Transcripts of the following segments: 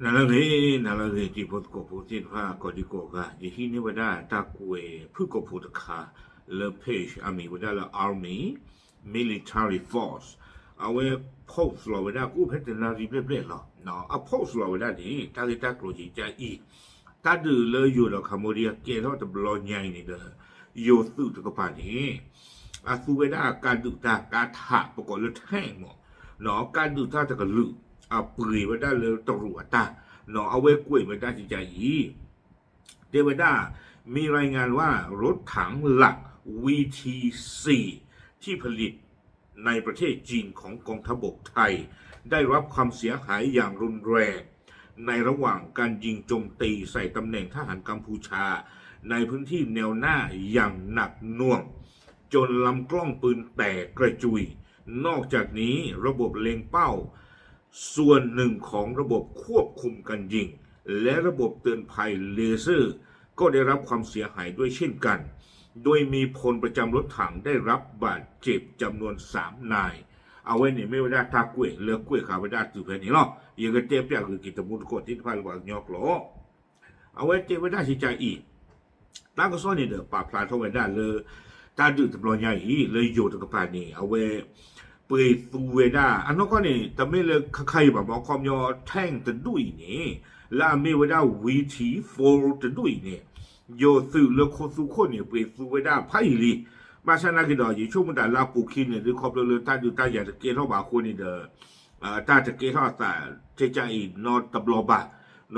နၤလၢအဂ့ၤ, နၤလၢအဂ့ၤ တံၤဖိသကိးဖိသ့ၣ်တဖၣ် ကိးဒံကိးဂၤ, ယဟံးန့ၢ်ဝဲဒၣ်တၢ်ကွဲးဖုၣ်ကိာ်ဖိတခါ လၢ page အမံၤဝဲဒၣ်လၢ Army Military Force အဝဲ post လီၤဝဲဒၣ် ကအိၣ်ဖဲတနၣ်ရံၣ်ဘျဲၣ်ဘျဲၣ်လီၤ. အ post လီၤဝဲဒၣ်န့ၣ် တၢ်ဂ့ၢ်တၢ်ကျိၤယံၤကၢ်အံၤ, တၢ်ဒုးလၢယိၤဒီး Cambodia ကဲထီၣ်တဘျီညါအံၤန့ၣ်ဒီး ယိၤသုးတကပၤန့ၣ် အသူဝဲဒၣ်ကါဒုးတၢ်ကါထး ပကိးလၢ tank မး, ကါဒုးတၢ်တကလုာ် အပှ့ၤဝဲဒၣ်လၢတရူးအတၢ်, အဝဲကွဲးဝဲဒၣ်ကကါအံၤ တဲဝဲဒၣ် มีรายงานว่ารถถังหลัก วีทีสี่ ที่ผลิตในประเทศจีนของกองทัพบกไทย ได้รับความเสียหายอย่างรุนแรงในระหว่างการยิงโจมตีใส่ตำแหน่งทหารกัมพูชา ในพื้นที่แนวหน้าอย่างหนักหน่วง จนลำกล้องปืนแตกกระจุย นอกจากนี้ระบบเล็งเป้า ส่วนหนึ่งของระบบควบคุมการยิง และระบบเตือนภัยเลเซอร์ ก็ได้รับความเสียหายด้วยเช่นกัน โดยมีพลประจำรถถังได้รับบาดเจ็บจำนวนสาม นาย အဝဲန့ၣ်မ့ၢ်ဝဲဒၣ်တၢ်ကွဲးလၢကွဲးဃာ်ဝဲဒၣ်တုၤဖဲန့ၣ်လီၤ. ယကတဲပၠးဂ့ၤက့ၤတမူတကိးသ့ၣ်တဖၣ်လၢပှၤကညီကျိာ် အဝဲတဲဝဲဒၣ်ကကါအံၤ တၢ်ကစီၣ်န့ၣ်ဒီးပာ်ဖျါထီၣ်ဝဲဒၣ်လၢ တၢ်ဒုးတဘျီညါအံၤ လၢယိၤတကပၤန့ၣ် အဝဲ ပှ့ၤသူဝဲဒၣ် အနီၢ်ကီၢ်န့ၣ် တမ့ၢ်လၢခါခါအံၤဘၣ်မး ခီပညီ tank တဒူၣ်အံၤန့ၣ် လၢအမ့ၢ်ဝဲဒၣ် V T four တဒူၣ်အံၤန့ၣ် ယိၤသုးလၢခိသူခိၣ်န့ၣ် ပှ့ၤသူဝဲဒၣ်ဖးယံာ်လံ. ဘၣ်ဆၣ်နာ်က့ဒီး ယဆိကမိၣ်တၢ်လၢအပူၤခံန့ၣ် ဒ်ခီဖျိလၢတၢ်ဒုးတၢ်ယၤတကဲထီၣ်ဘၣ်အဃိန့ၣ်ဒီး တၢ်တကဲထီၣ်အသး ကကါအံၤနီတဘျီ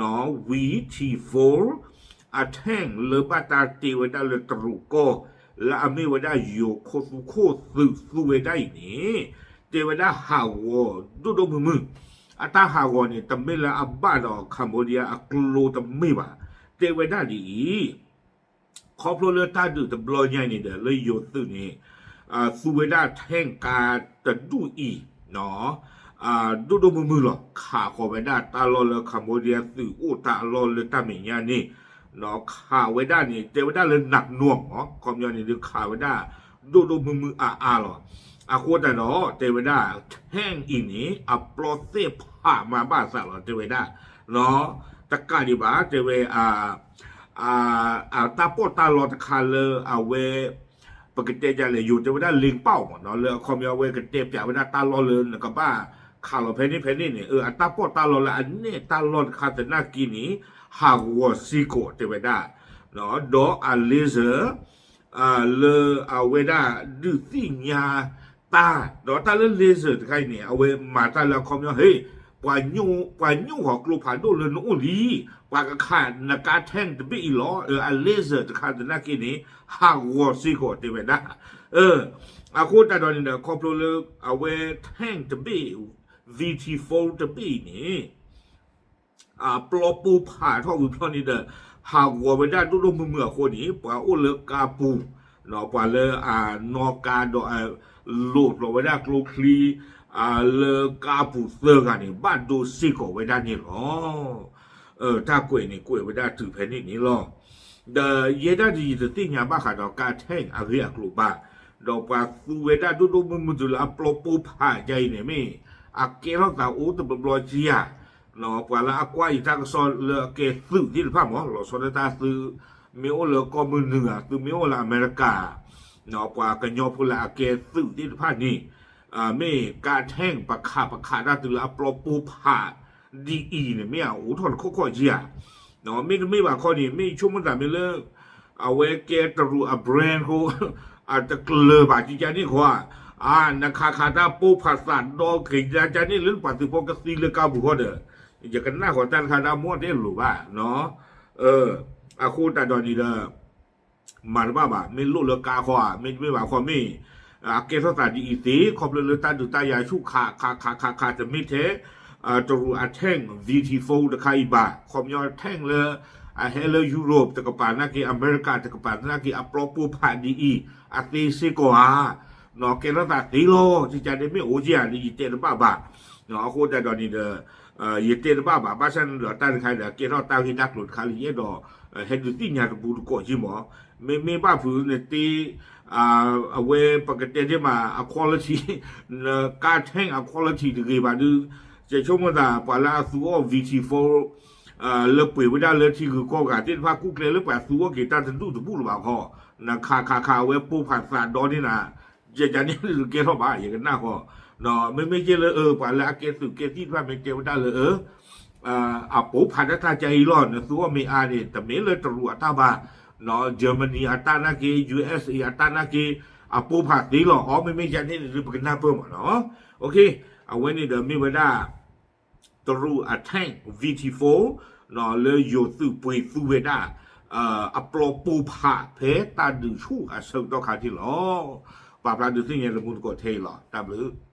ဘၣ် V T four အ tank လၢဘၣ်တၢ်တ့ဝဲဒၣ်လၢတရူးကီၢ် လၢအမ့ၢ်ဝဲဒၣ်ယိၤခိသူခိၣ်သုးသူဝဲဒၣ်အံၤန့ၣ် တဲဝဲဒၣ်ဟးဂီၤဒိၣ်ဒိၣ်မုၢ်မုၢ်, အတၢ်ဟးဂီၤန့ၣ် တမ့ၢ်လၢအဘၣ်ဒီး Cambodia အကျိတမ့ၢ်ဘၣ်, တဲဝဲဒၣ်ဒ်အံၤ ခီဖျိလၢတၢ်ဒုးတဘျီညါအံၤန့ၣ်ဒီး လၢယိၤသုးန့ၣ် သူဝဲဒၣ် tank ကါတဒူၣ်အံၤ ဒိၣ်ဒိၣ်မုၢ်မုၢ်လီၤ. ခးဃီၤဝဲဒၣ်တၢ်လီၢ်လၢ Cambodia သုးအိၣ်တၢ်အလီၢ်လၢတၢ်မဲာ်ညါန့ၣ် ခးဝဲဒၣ်န့ၣ် တဲဝဲဒၣ်လၢ หนักหน่วง မး ခီပညီန့ၣ်ဒုးခးဝဲဒၣ် ဒိၣ်ဒိၣ်မုၢ်မုၢ်အါအါလီၤ. အဃိသတးဒီး တဲဝဲဒၣ် tank အံၤန့ၣ် အပျီသ့ၣ်ဖးမၤဘၣ်သးလီၤ တဲဝဲဒၣ် တကးဒံးဘၣ် တဲဝဲ အတၢ်ပီးတၢ်လီတခါလၢအဝဲ ပကတဲဒ်လဲၣ် ယိၤတဲဝဲဒၣ် လ့ပီၣ် မး လၢအခီပညီအဝဲကတဲပၠးဝဲဒၣ်တၢ်လီၢ်လၢနကဘၣ်ခးလီၤဖဲန့ၣ်ဖဲန့ၣ်န့ၣ် အတၢ်ပီးတၢ်လီလၢအနဲၣ်တၢ်လီၢ်တခါသနာ်က့န့ၣ် ဟးဂီၤစ့ၢ်ကီးတဲဝဲဒၣ် ဒီးအ laser လၢအဝဲဒၣ်ဒုးသ့ၣ်ညါတၢ် ဒီးတၢ်လၢ laser တခါအံၤန့ၣ် အဝဲမၤတၢ်လၢအခီပညီ ဟ့ၣ် ပှၤညိၣ်ဃီၤကျိဖးဒိၣ်လၢနအိၣ်လံ, ပှၤကခးနကါ tank တဘ့ၣ်အံၤလီၤ. အ laser တခါသနာ်က့န့ၣ် ဟးဂီၤစ့ၢ်ကီးတဲဝဲဒၣ်. အဃိသတးဒီးန့ၣ်ဒီး ခီဖျိလၢအဝဲ tank တဘ့ၣ် V T four တဘ့ၣ်အံၤန့ၣ် အပျီပိၢ်ဖးထီၣ်ဝံၤဖျီၣ်န့ၣ်ဒီး ဟးဂီၤဝဲဒၣ်ဒိၣ်ဒိၣ်မုၢ်မုၢ်အဃိန့ၣ် ပှၤအိၣ်လၢကါပူၤ ပှၤလၢအနီၣ်ကါဒီးအလိၣ်လီၤဝဲဒၣ်ကျိချံ လၢကါပူၤသၢဂၤန့ၣ် ဘၣ်ဒိစ့ၢ်ကီးဝဲဒၣ်န့ၣ်လီၤ. တၢ်ကွဲးန့ၣ်ကွဲးဝဲဒၣ်တုၤဖဲန့ၣ်န့ၣ်လီၤ. ဒီးယဲဒၣ်ဒ်ယတသ့ၣ်ညါဘၣ်ဃးဒီးကါ tank အဂ့ၢ်အကျိၤဘၣ်, ဒီးပှၤသူဝဲဒၣ်ဒိၣ်ဒိၣ်မုၢ်မုၢ်တုၤလၢအပျီပိၢ်ဖးဒ်အံၤန့ၣ် မ့ၢ်အကဲထီၣ်သးအိၣ်တဘျီဘျီက့ဧါ. ပှၤလၢအကွၢ်ယတၢ်ကစီၣ်လၢအကဲသုးသ့ၣ်တဖၣ်မး လီၤဆီဒၣ်တၢ်သု မ့ၢ်အိၣ်လၢကီၢ်မုၢ်နုာ်ဧါ သုမ့ၢ်အိၣ်လၢအမဲရကၤ ပှၤကညီဖိလၢအကဲသုးသ့ၣ်တဖၣ်န့ၣ် မ့ၢ်ကါ tank ပခးပခးတၢ်တုၤလၢအပျီပိၢ်ဖးဒ်အံၤန့ၣ် မ့ၢ်အအိၣ်ထီၣ်တခီခီက့ဧါ. မ့တမ့ၢ်ဘၣ်ခီန့ၣ် မ့ၢ်ဆိကမိၣ်သးမ့ၢ်လၢ အဝဲကဲတရူးအ brand ဃိ အတကျၢၤဘၣ်ကကါန့ၣ်ဃိဧါ. နခးခးတၢ်ပိၢ်ဖးသးဒီက့ၤကကါန့ၣ် လၢပှၤသုးဖိကသံလၢကါပူၤဃီဒီး ယကနၣ်ဃီတၢ်တခါဒၣ်မိၢ်တလိၤဘၣ်. အဃိသတးဒီးန့ၣ်ဒီး မၤတဘၣ်ဘၣ် မ့ၢ်လိၣ်လၢကါဃီဧါ မ့တမ့ၢ်ဘၣ်ဃီမ့ၢ် အကဲထီၣ်သးဒ်အံၤသ့ ခီဖျိလၢတၢ်ဒုးတၢ်ယၤဆူၣ်ခးခးခးခးခး တမ့ၢ်ထဲ တရူးအ tank V T four တခါအံၤဘၣ် ခီပညီ tank လၢ အဟဲလၢ Europe တကပၤသနာ်က့ အမဲရကၤတကပၤသနာ်က့ အပျီပိၢ်ဖးဒ်အံၤ အသ့စ့ၢ်ကီးဧါ. ကဲထီၣ်သးသ့လီၤ ကကါန့ၣ်မ့ၢ်အိၣ်က့ဧါ ယတဲတဘၣ်ဘၣ်. အဃိသတးဒီးန့ၣ်ဒီး ယတဲတဘၣ်ဘၣ် ဘၣ်ဆၣ်န့ၣ်ဒီးတၢ်တခါဒီး ကဲထီၣ်တၢ်ဂ့ၢ်တၢ်ကျိၤတခါလၢယအဲၣ်ဒိး ဟဲဒုးသ့ၣ်ညါတပူၤတကိးက့မး. မ့မ့ၢ်ဘၣ်ဖုးနတ့ အဝဲပကတဲသ့မး အ quality နကါ tank အ quality တဂ့ၤဘၣ်ဒုး ယဆိကမိၣ်သး ပှၤလၢအသူအီၣ် V T four လၢပှ့ၤဝဲဒၣ်လၢထံဂုၤကီၢ်ဂၤသ့ၣ်တဖၣ် ကူၣ်ကျဲလၢပှၤသူအီၣ်က့ၤတၢ်တဒူၣ်တဘူၣ်လၢၤဘၣ်ခီ, နခးခးခးအဝဲပိာ်ဖးသးဒီန့ၣ်နၤ, ယကန့ၣ်နကဲထီၣ်ဘၣ် ယကနၣ်ဃီ, မ့မ့ၢ်က့လၢအ ပှၤလၢအကဲသုးကဲသံၣ်တဖၣ်မ့ၢ်တဲဝဲဒၣ်လၢ အပိာ်ဖးတၢ်တၢ်ကါအံၤလီၤ, နသူအီၣ်မ့ၢ်အါန့ၣ် တမ့ၢ်လၢတရူးအတၢ်ဘၣ်, Germany အတၢ်နာ်က့ U S A အတၢ်နာ်က့ အပိာ်ဖးသ့လီၤ, အီ မ့မ့ၢ်ယါန့ၣ်န့ၣ် ပကနၢ်ပၢၢ်မးနီၤ. အဝဲန့ၣ်ဒီးမ့ၢ်ဝဲဒၣ် တရူးအ tank V T four လၢယိၤသုးပှ့ၤသူဝဲဒၣ် အပျီပိာ်ဖးဖဲတၢ်ဒုးဆူၣ်အဆၢကတီၢ်ခါန့ၣ်လီၤ. ပာ်ဖျါဒုးသ့ၣ်ညါလၢမူတကိးထဲအံၤလီၤ. တၢ်ဘျုး